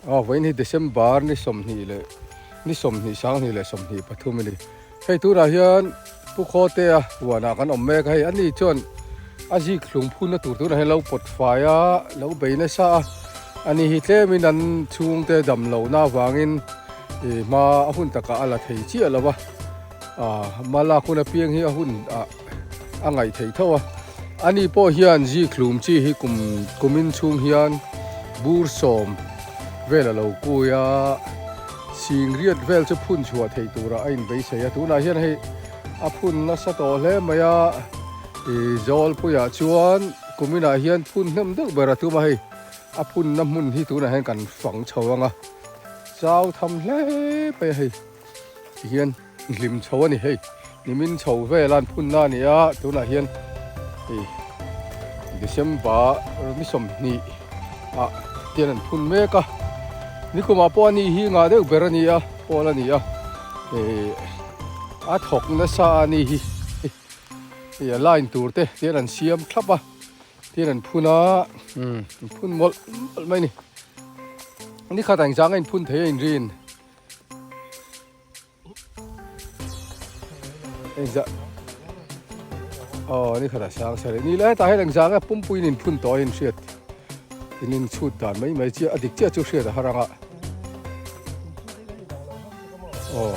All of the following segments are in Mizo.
Aw vawiin hi December ni 20 leh ni 20 sanghnih leh 23 a ni. Hei tunah hian Pu Khawtea huanah kan awm mek a, hei ani chuan a zik hlung phunna tur tunah hian lo pawt fai a, lo bei nasa a, ani hi tlemin an chhungte dam lohna avangin ih hma a hun takah a la thei chiah lo va, ah hma lak hun apiang hi a hun ah a ngaih theih tho a, ani pawh hian zik hlum chi hi kum kumin chhung hian bur sawm vel a lo kui a. Singriat vel chu phun chhuah theih turah a inbeisei a, tunah hian hei a phun nasa tawh hle mai a, ih Zawlpuiah chuan kuminah hian phun hnem deuh ber a tum a, hei a phunna hmun hi tunah hian kan fang chho ang a, chau tham hle mai a hei tihian hlim chho a ni hei nimin chho vel a an phunna a ni a, tunah hian ih December ni 20 ah hian an phun mek a, nikumah pawh ani hi ngah deuh ber a ni a pawl a ni a ih a thawk nasa a ni hi ih a line tur te hian an siam thlap a tin an phun a umm an phun mawlh mawlh mai a ni nikhat ang zang a inphun thei a inrin. Engzah aw ni khatah sang sarih ni le hetah hian engzah nge pumpuiin in phun tawh a in hriat in in chhut dan mai mai chiah a dik chiah chu hriat a har ang a aw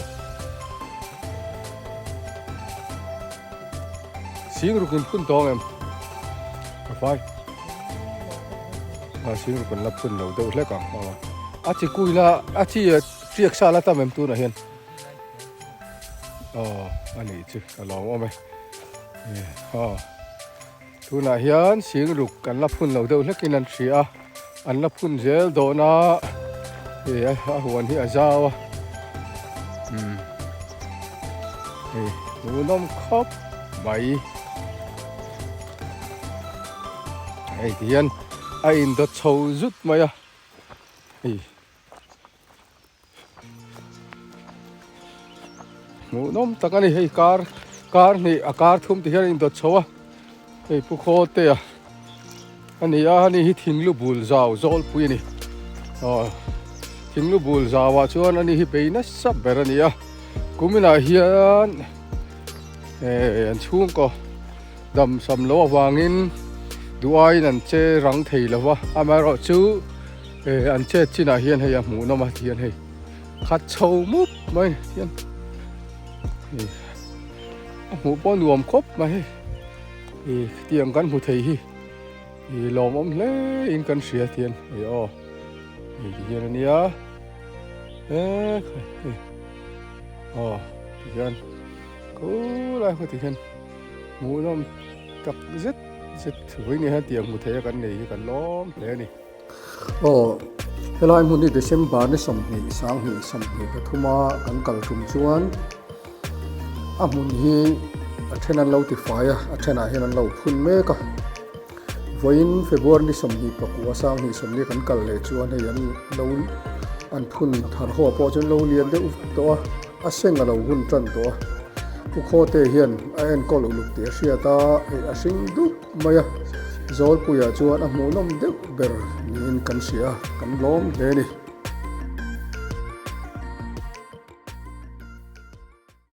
sing ruk in phun tawh ang em ka fai a sing ruk an la phun lo deuh hlek ang aw a chi kui la a chi Hriak sa la tam em tunah hian aw a nih chu a lawm awm e aw tunah hian singruk kan la phun lo deuh hlekin an hria a an la phun zel dawn a hei a huan hi a zau a umm hei hmuhnawm khawp mai hei ti hian a indawt chho zut mai a hei. Hmuhnawm tak a ni hei kar kar hnih a kar thum ti hian a indawt chho a hei pu khawte a a ni a ani hi thinglu bul zau zawlpui a ni aw thinglu bul zau ah chuan ani hi bei nasa ber a ni a kuminah hian eh an chhungkaw dam sam loh avangin duh aiin an che rang thei lo va amaherawhchu. Eh an chet chinah hian hei a hmuh nawm a ti hian hei khat chho mup mai hian eh a hmuh pawh nuam khawp mai hei eh tiang kan hmu thei hi ih lawmawm hle in kan hria ti hian eh aw hei ti hian ania eh hei aw ti hian khulai khaw ti hian hmuh nawm tak zet zet vawiin hian tiang hmu thei a kan nei hi kan lawm hle a ni. Aw, helai hmun hi December ni 20 sanghnih 23 a kan kal tum chuan a hmun hi a then an lo ti fai a, a thenah hian an lo phun mek a. Vawiin February ni 24 sanghnih 40 kan kal leh chuan hei an lo an phun thar ho pawh chuan lo lian deuh vek tawh a, a seng a lo hun tan tawh a. Pu Khawte hian a enkawl uluk tih a hriat a, hei a hring dup mai a, Zawlpuiah chuan a hmuhnawm deuh ber niin kan hria a, kan lawm hle a ni.